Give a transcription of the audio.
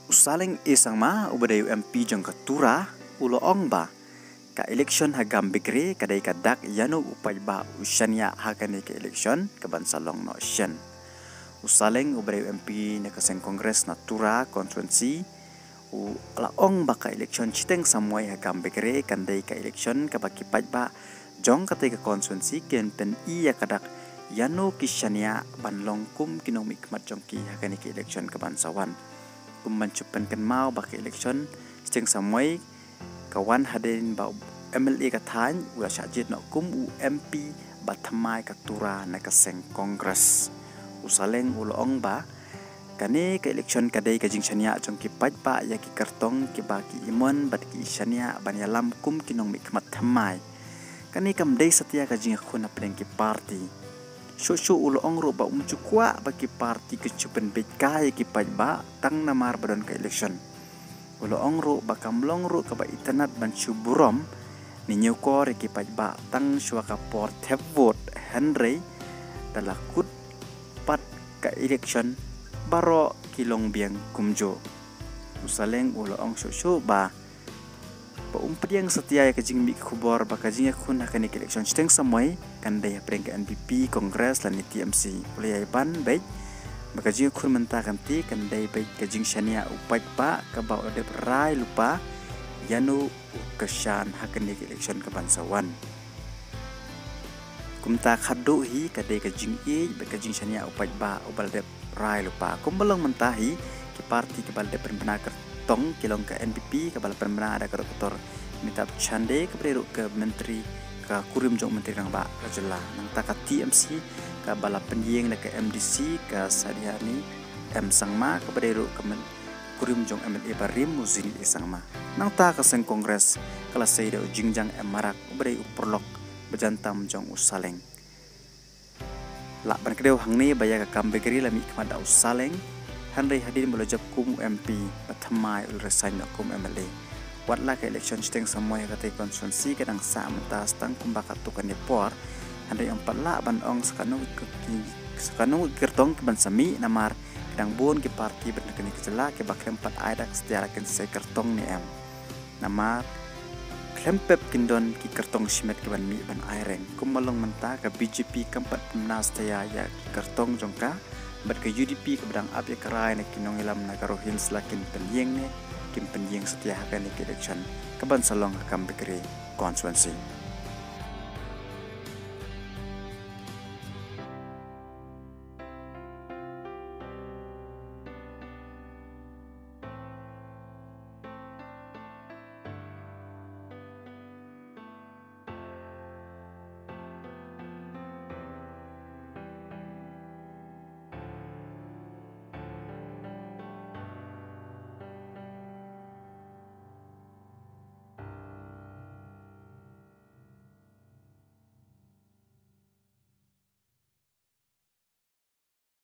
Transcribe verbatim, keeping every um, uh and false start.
U Saleng A Sangma, uba dei u M P jong ka Tura, u la ong ba ka election ha Gambegre ka dei ka dak ïano u paidbah u shaniah ha kane ka election ka ban sa long noh shen. U Saleng, uba dei u M P na ka seng Congress na Tura constituency, u la ong ba ka election shiteng samoi ha Gambegre kan dei ka election kaba ki paidbah jong katei ka constituency kin pyni ïa ka dak ïano ki shaniah ban long kum ki nongmihkhmat jong ki ha kane ka election ka ban sa wan. Kum ban shu pynkynmaw ba ka election shiteng samoi ka wan hadien ba u M L A ka thaiñ u la shah jied noh kum u M P ba thymmai ka Tura na ka seng Congress. U Saleng u la ong ba kane ka election ka dei ka jingshaniah jong ki paidbah ïa ki kyrtong kiba ki imon bad ki shaniah ban ïalam kum ki nongmihkhmat thymmai. Kane kam dei satia ka jingïakhun hapdeng ki party. Shuh shuh u la ong ruh ba um ju kwah ba ki party ki shu pynbeit kai ïa ki paidbah tang namar ba don ka election. U la ong ruh ba kam long ruh kaba itynnad ban shu burom ne ñiewkor ïa ki paidbah tang shuwa ka por thep vote, hynrei da la kut pat ka election baroh ki long biang kumjuh. U Saleng u la ong shuh shuh ba ba um pdiang satia ïa ka jingmih khubor ba ka jingïakhun ha kane ka election shiteng samoi kan dei hapdeng ka N P P, Congress lane T M C. U la ïai ban beit ba ka jingïakhun mynta kan ti kan dei beit ka jingshaniah u paidbah kaba u la dep rai lypa ïano u kyrshan ha kane ka election ka ban sa wan. Kumta khatduh hi ka dei ka jingïeit bad ka jingshaniah u paidbah uba la dep rai lypa. Kumba long mynta hi ki party kiba la dep pynbna kyrtong ki long ka N P P kaba la pynbna da ka Doktor Amitabh Chande kaba dei ruh ka Myntri ka kurim jong u Myntri Rangbah ka jylla. Nangta ka T M C kaba la pynïeng da ka M D C ka Sadhiani M Sangma kaba dei ruh ka myn- kurim jong M L A barim u Zenith A Sangma. Nangta ka seng Congress ka la sei da u Jingjang M Marak uba dei u paralok ba jan tam jong u Saleng. Lah ban kdew hangne ba ïa ka Gambegre la mihkhmat da u Saleng, hynrei hadien ba u la jop kum u M P ba thymmai u la resign noh kum M L A. Wat la ka election shiteng samoi ha katei ka constituency ka dang sah mynta stang kumba katto katne por, hynrei ym pat lah ban ong sa kano ki, sa kano ki kyrtong ki ban sa mih namar ka dang bun ki party bad na kane ka jylla kiba khlem pat ai dak satia la kin sei kyrtong ne em. Namar khlem pep kin don ki kyrtong shimet ki ban mih ban ai reng. Kumba long mynta ka B J P kam pat pynbna satia ïa ki kyrtong jong ka bad ka U D P kaba dang ap ïa ka rai na ki nongïalam na Garo Hills la kin pynïeng ne kim pynïeng satia ha kane ka election ka ban sa long ha Gambegre constituency.